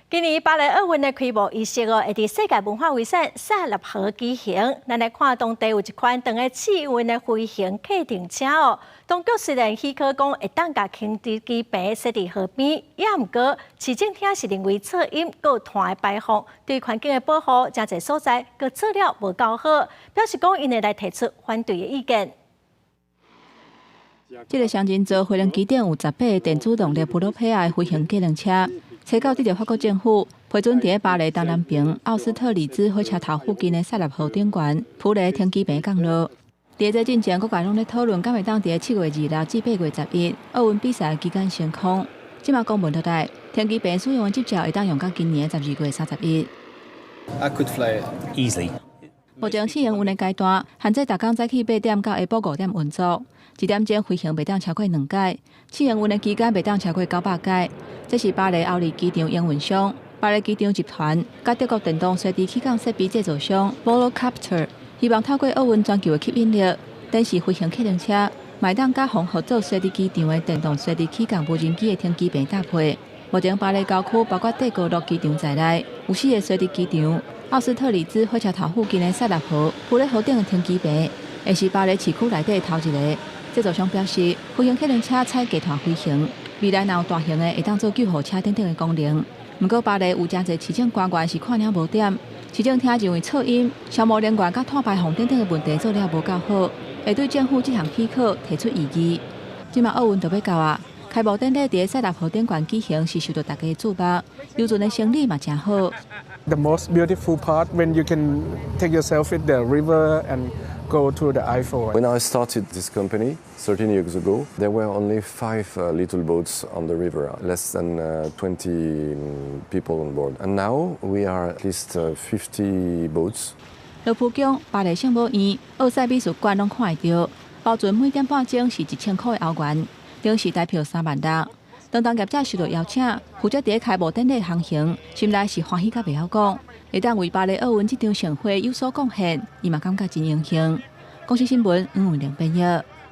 今年巴黎奧運的開幕儀式哦，會佇世界文化遺產塞納河舉行。咱來看當地有一款當咧試運的飛行客運車哦。當局雖然許可講會當共停機坪設佇河邊，也毋過市政廳是認為噪音佮碳的排放對環境的保護，誠濟所在閣做了無夠好，表示講𪜶會來提出反對的意見。這个雙人座飛行機頂有18個電子動力普羅皮亞的飛行計程車。冊九得著法國政府批准，佇巴黎東南邊奧斯特里茲火車頭附近的塞納河頂懸普雷停機坪降落。佇這進前，各界攏咧討論，敢會當佇7月26至8月11奧運比賽期間升空。這馬公文落來，停機坪使用的執照會當用到今年12月31。 I could fly easily. 目前試營運的階段，限制逐工早起8點到下晡5點運作，一點鐘飛行袂當超過兩擺。試營運的期間袂當超過900擺。這是巴黎奧利機場營運商巴黎機場集團佮德國電動垂直起降設備製造商 Volocopter，希望透過奧運全球的吸引力，展示飛行客運車，嘛會當佮予合作垂直機場的電動垂直起降無人機的停機坪搭配。目前巴黎郊區包括戴高樂機場在內，有四个垂直機場。奧斯特里茲火車頭附近的塞納河普雷河頂的停機坪，會是巴黎市區內底頭一个。製造商表示，飛行客運車採低碳飛行，未來若有大型的會當做救護車等等的功能。毋過巴黎有誠濟市政官員是看了無點，市政廳認為噪音、消磨能源佮碳排放等等的問題做了無夠好，會對政府這項許可提出異議。這馬奧運就欲到啊，開幕典禮佇塞納河頂懸舉行是受到大家的注目，遊船的生理嘛誠好。 The most beautiful part when you can take yourself in the river and go to the Eiffel. When I started this company 13 years ago, there were only five little boats on the river, less than 20 people on board. And now we are at least 50 boats. 羅浮宮、巴黎聖母院、奧賽美術館攏看會著，包船每點半鐘是1000箍的歐元，定時台票3萬6。當當業者受到邀請，負責佇開幕典禮航行，心內是歡喜甲袂曉講，會當為巴黎奧運這場盛會有所貢獻，伊嘛感覺真榮幸。公視新聞黃文玲編譯。